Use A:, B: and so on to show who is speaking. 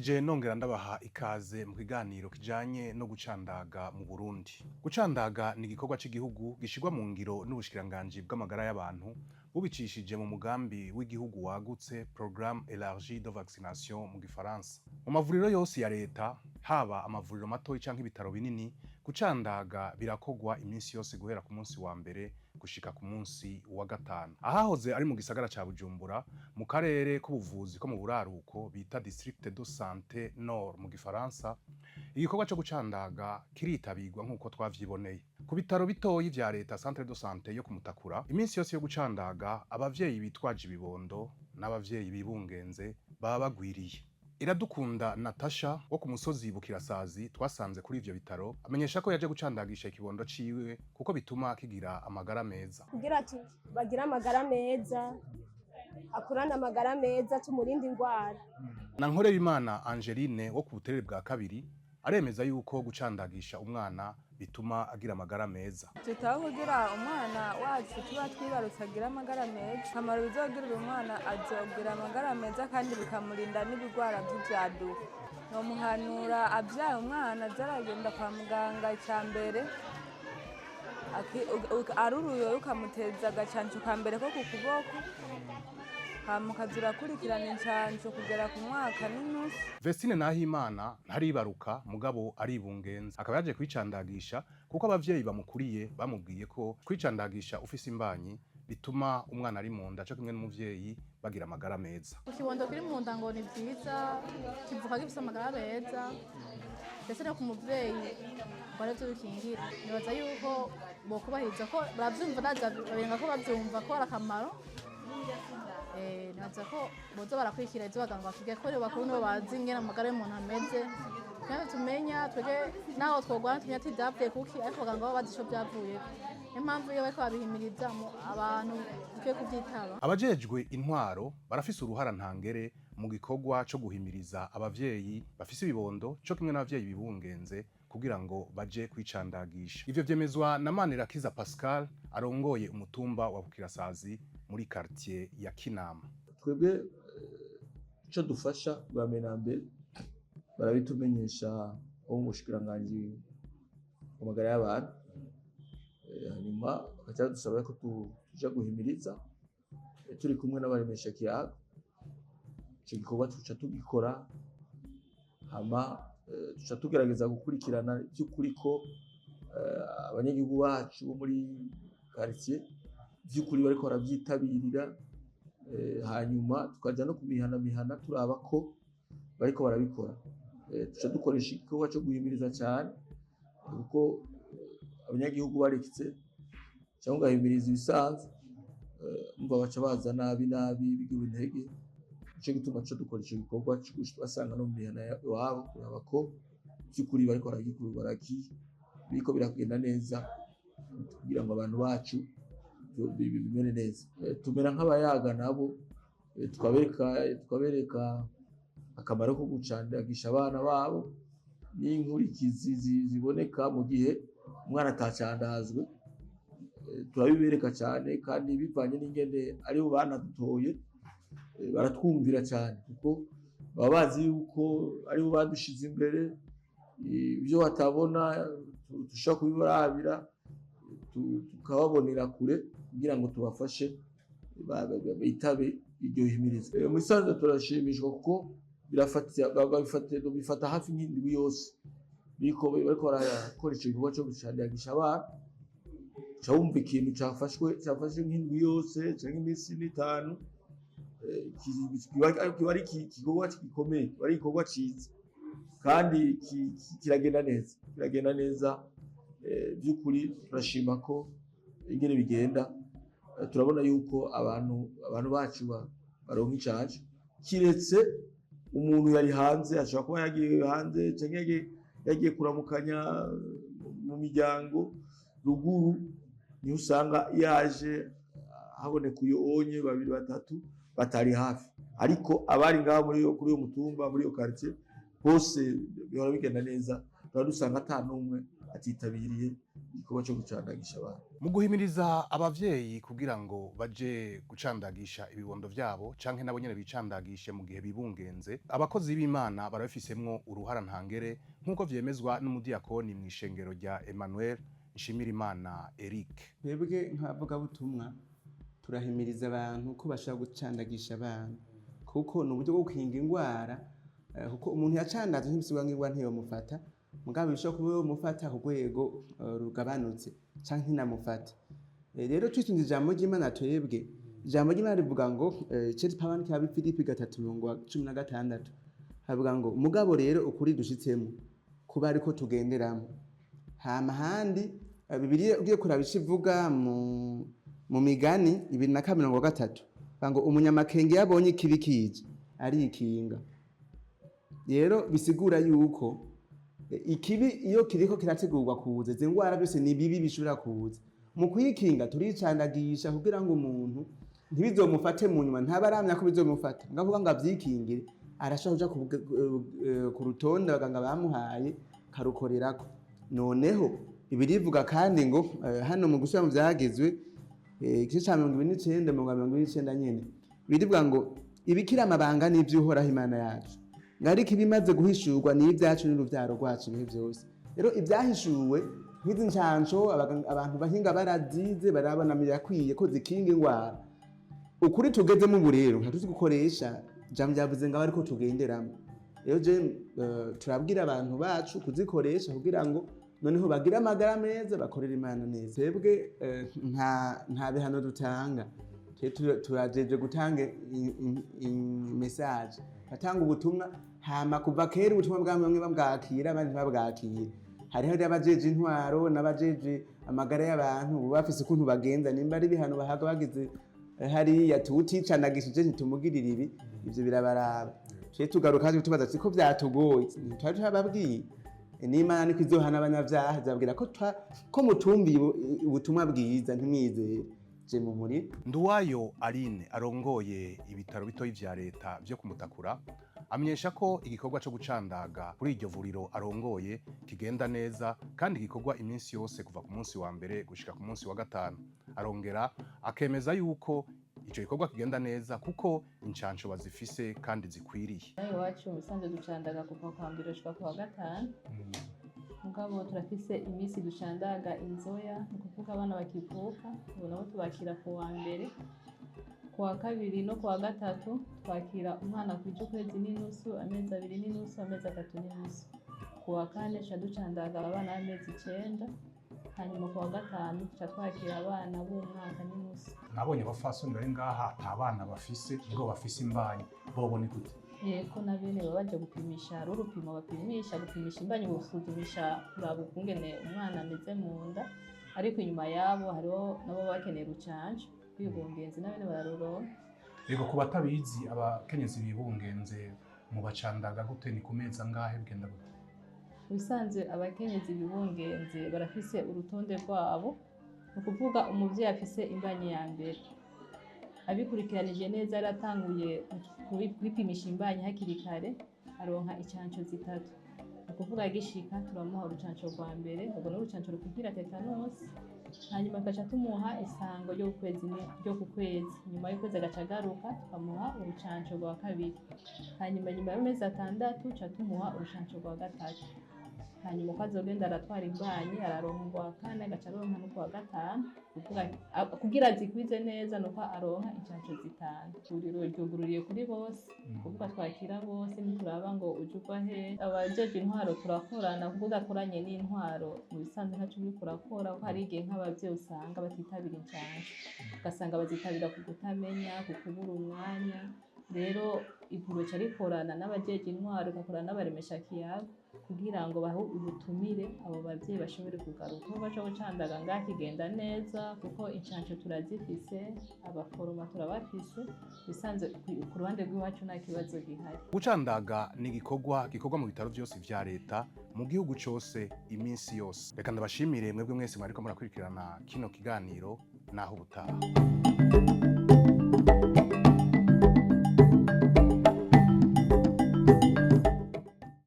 A: Ndabaramukije nongera ndabaha ikaze mu kiganiro kijanye no gucandaga mu Burundi. Gucandaga ni igikorwa c'igihugu gishirwa mu ngiro n'ubushikiranganji bw'amagara y'abantu bubicishije mu mugambi w'igihugu wagutse, Programme Élargie de Vaccination mu gifaransa. Mu mavuriro yose ya leta, haba amavuriro matoyi canke ibitaro binini, gucandaga birakorwa iminsi yose guhera ku munsi wa mbere gushika ku munsi wa gatanu. Ahahoze ari mu gisagara ca Bujumbura, mu karere k'ubuvuzi ko mu buraruko bita District de Santé Nord mu gifaransa, igikorwa co gucandaga kiritabirwa nk'uko twavyiboneye. Ku bitaro bitoyi vya leta, Centre de Santé yo Kumutakura, iminsi yose yo gucandaga abavyeyi bitwaje ibibondo n'abavyeyi bibungenze baba bagwiriye. Iradukunda Natasha wo ku musozi Bukirasazi twasanze kuri ivyo bitaro amenyesha ko yaje gucandagisha ikibondo ciwe kuko bituma kigira amagara meza.
B: Kugira bagire amagara meza, akurane amagara meza, tumurinde indwara.
A: Na Nkorebimana Angeline wo ku Buterere bwa kabiri aremeza yuko gucandagisha umwana bituma agira amagara meza.
C: Tutaho kugira umwana wacu tuba twibarutse agire amagara meza. Akamaro bizogirira umwana, azogira amagara meza kandi bikamurinda n'ibigwara vy'ivyaduka. Nomuhanura avyaye umwana aze aragenda kwa muganga. Ica mbere ari uruyoya, ukamuteza agacanco ka mbere ko ku kuboko, hama ukaza urakurikirana incanco kugera ku mwaka n'inusu.
A: Vestine Nahimana ntaribaruka, mugabo aribungenza, akaba yaje kwicandagisha kuko abavyeyi bamukuriye bamubwiye ko kwicandagisha ufise imbanyi bituma umwana ari mu nda co kimwe n'umuvyeyi bagira amagara meza.
D: Ku kibondo kiri mu nda ngo ni byiza, kivuka gifise amagara meza, ndetse no ku muvyeyi ngo arivyo bikingira. Nibaza yuko bokubahiriza ko baravyumva, ndaza babenga ko bavyumva ko ari akamaro. Nibaza ko boza barakurikira ivyo abaganga batubwiye, ko aribo bakuru, nibo bazi ingene amagara y'umuntu ameze. Kandi tumenya twebwe naho twogwana tumenya ati vyavuye kuki, ariko abaganga bo bazi ico vyavuyeko. Niyo mpamvu iyo bariko babihimiriza abantu dukwiye kuvyitaba.
A: Abajejwe intwaro barafise uruhara ntangere mu gikorwa co guhimiriza abavyeyi bafise ibibondo co kimwe n'abavyeyi bibungenze kugira ngo baje kwicandagisha. Ivyo vyemezwa na Manirakiza Pascal arongoye umutumba wa Bukirasazi muri quartier ya Kinama.
E: Twebwe ico dufasha bwa mbere na mbere, barabitumenyesha bo mu bushikiranganji bw'amagara y'abantu, hanyuma bagaca badusaba ko tuja guhimiriza, turi kumwe n'abaremesha kiyago. Ico gikorwa tuca tugikora, hama tuca tugerageza gukurikirana vy'ukuri ko abanyagihugu bacu bo muri quartier vy'ukuri bariko baravyitabirira, hanyuma tukaja no ku mihana mihana turaba ko bariko barabikora. Tuca dukoresha igikorwa co guhimiriza cyane, kuko abanyagihugu baretse cyangwa ugahimiriza ibisanzwe, umva baca baza nabi nabi bigira intege. Nico gituma tuca dukora ico gikorwa co basanga no mu mihana iwabo kuraba ko vy'ukuri bariko baragikora, biriko biragenda neza, kugira ngo abantu bacu bimere neza. Tumera nk'abayaga nabo, tukabereka akamaro ko gucandagisha abana babo n'inkurikizi ziboneka mu gihe umwana atacandazwe. Turabibereka cyane, kandi bivanye n'ingene aribo banadutoye, baratwumvira cyane, kuko baba bazi yuko aribo badushize imbere. Ibyo batabona dushobora kubibarabira, tukababonera kure kugira ngo tubafashe bitabe iryo himirizwa. Mu bisanzwe turashimishwa kuko bifata hafi nk'indwi yose bariko barakora ico gikorwa co gucandagisha abana. Uca wumva ikintu cafashwe nk'indwi yose canke iminsi n'itanu, kiba ari igikorwa gikomeye, kiba ari igikorwa ciza kandi kiragenda neza, kiragenda neza. By'ukuri turashima ko ingene bigenda. Turabona yuko abantu bacu baronka incanco, kiretse umuntu yari hanze, ashobora kuba yagiye hanze canke yagiye kuramukanya mu miryango ruguru, niho usanga yaje haboneka uyo onye babiri batatu batari hafi. Ariko abari ngaho muri kuri uyo mutumba, muri iyo quartier bose, bihora bigenda neza, tuba dusanga ata n'umwe atitabiriye. Igikorwa cyo gucandagisha abantu.
A: Mu guhimiriza abavyeyi kugira ngo baje gucandagisha ibibondo vyabo canke nabo nyene bicandagishe mu gihe bibungenze, abakozi b'Imana barabifisemwo uruhara ntangere, nk'uko vyemezwa n'umudiyakoni mw'ishengero rya Emmanuel, Nshimirimana Eric.
F: Twebwe nk'abavugabutumwa turahimiriza abantu ko bashobora gucandagisha abana, kuko ni uburyo bwo gukinga indwara, kuko umuntu yacandaje ntibisigura ngo ingwara ntiyomufata, mugabo bishobora kuba yomufata ku rwego rugabanutse canke ntinamufate. Rero twisunze ijambo ry'Imana, twebwe ijambo ry'Imana rivuga ngo, icete Pawulo cya Filipi 3:16, havuga ngo: "Mugabo rero ukuri dushitsemo kuba ariko tugenderamo." Hama handi, Bibiliya ugiye kuraba ico ivuga mu Migani 2:30, bavuga ngo: "Umunyamakenga iyo abonye ikibi kije arikinga." Rero bisigura yuko ikibi iyo kiriko kirategurwa kuza, izi ngwara byose ni bibi bishobora kuza, mu kwikinga turicandagisha kugira ngo umuntu ntibizomufate mu nyuma. Ntaba aramya ko bizomufata, ngavuga ngo avyikingire, arashobora kuja ku rutonde abaganga bamuhaye karukorerako. Noneho ibirivuga kandi ngo, hano mu gusubira mu Vyagezwe, igice ca 29, 29 nyene, birivuga ngo: "Ibikira amabanga n'ivy'Uhoraho Imana yacu, ngo ariko ibimaze guhishurwa ni ibyacu n'uruvyaro rwacu ibihe byose." Rero ibyahishuwe nk'izi ncanco, abantu bahinga barazize, barabona birakwiye ko zikinga ingwara. Ukuri tugezemo ubu rero ntatuzi gukoresha jambo ryavuze ngo abe ariko tugenderamo. Rero je, turabwira abantu bacu kuzikoresha kugira ngo noneho bagire amagara meza, bakorere Imana neza. Twebwe nta bihano dutanga. Twe turajeje gutanga message, batanga ubutumwa. Hama kuva kera ubutumwa bwa bamwe babwakira, abandi ntibabwakire. Hariho rero abajeje intwaro n'abajeje amagara y'abantu, ubu bafise ukuntu bagenza, nimba ari ibihano bahabwa bagize, hariya tuwuticanagishije ntitumugirira ibi, ivyo birabaraba. Twe tugaruka tubaza ati ko vyatugoye, ntitwari twababwiye? N'Imana niko izohana abanyavyaha, izababwira ko ko mutumviye ubutumwa bwiza, ntimwizere je mu muriro.
A: Nduwayo Aline arongoye ibitaro bitoyi vya leta vyo kumutakura amenyesha ko igikorwa co gucandaga kuri iryo vuriro arongoye kigenda neza, kandi gikorwa iminsi yose kuva ku munsi wa mbere gushika ku munsi wa gatanu. Arongera akemeza yuko ico gikorwa kigenda neza kuko incanco bazifise kandi zikwiriye.
G: Nawe iwacu mu bisanzwe ducandaga kuva kwa mbere gushika ku wa gatanu, mugabo turafise iminsi ducandaga inzoya, ni ukuvuga abana bakivuka. Ubu nabo tubakira ku wa mbere, ku wa kabiri no ku wa gatatu. Twakira umwana kwija ukwezi n'inusu, amezi 2 n'inusu, amezi 3 n'inusu. Ku wa kane tuca ducandaga abana b'amezi 9, hanyuma ku wa gatanu tuca twakira abana b'umwaka n'inusu.
A: Nabonye abafasoni bari ngaha ata bana bafise, ngo bafise imbanyi, bobo ni gute?
G: Yego, na bene baba baje gupimisha. Hari urupimo bapimisha, gupimisha imbanyi, gusuzumisha, kuraba ukungene umwana ameze mu nda. Ariko inyuma yabo hariho nabo bakeneye urucanco bibungenze, na bene bararuronka.
A: Yego, ku batabizi, abakenyezi bibungenze mu bacandaga gute? Ni ku mezi angahe? Bigenda gute?
G: Ubusanzwe abakenyezi bibungenze barafise urutonde rwabo. Ni ukuvuga umuvyeyi afise imbanyi ya mbere abikurikiranije neza, yaratanguye kwipimisha imbanyi hakiri kare, aronka incanco zitatu. Ni ukuvuga agishika turamuha urucanco rwa mbere, ubwo ni urucanco rukingira tetanosi, hanyuma tugaca tumuha isango ryo ku kwezi. Nyuma y'ukwezi agaca agaruka, tukamuha urucanco rwa kabiri, hanyuma nyuma y'amezi 6 tuca tumuha urucanco rwa gatatu. Hanyuma uko azogenda aratwara imbanyi, araronka urwa kane, agaca aronka n'urwa gatanu. Kuvuga kugira zikwize neza nuko aronka incanco zitanu. Ivuriro ryugururiye kuri bose, kuvuga twakira bose, ntituraba ngo uje uva he. Abajejwe intwaro turakorana, kuko udakoranye n'intwaro mu bisanzwe ntaco uriko urakora, kuko hari igihe nk'abavyeyi usanga batitabira incanco, ugasanga bazitabira ku kutamenya, ku kubura umwanya. Rero ivuriro rica rikorana n'abajejwe intwaro, rigakorana n'abaremesha kiyago kugira ngo bahe ubutumire abo bavyeyi bashobore kugaruka. Igikorwa co gucandaga ngaha kigenda neza kuko incanco turazifise, abaforoma turabafise. Bisanzwe ku ruhande rw'iwacu nta kibazo gihari.
A: Gucandaga ni igikorwa gikorwa mu bitaro vyose vya leta mu gihugu cose iminsi yose. Reka ndabashimire mwebwe mwese mwariko murakurikirana kino kiganiro. Naho ubutaha.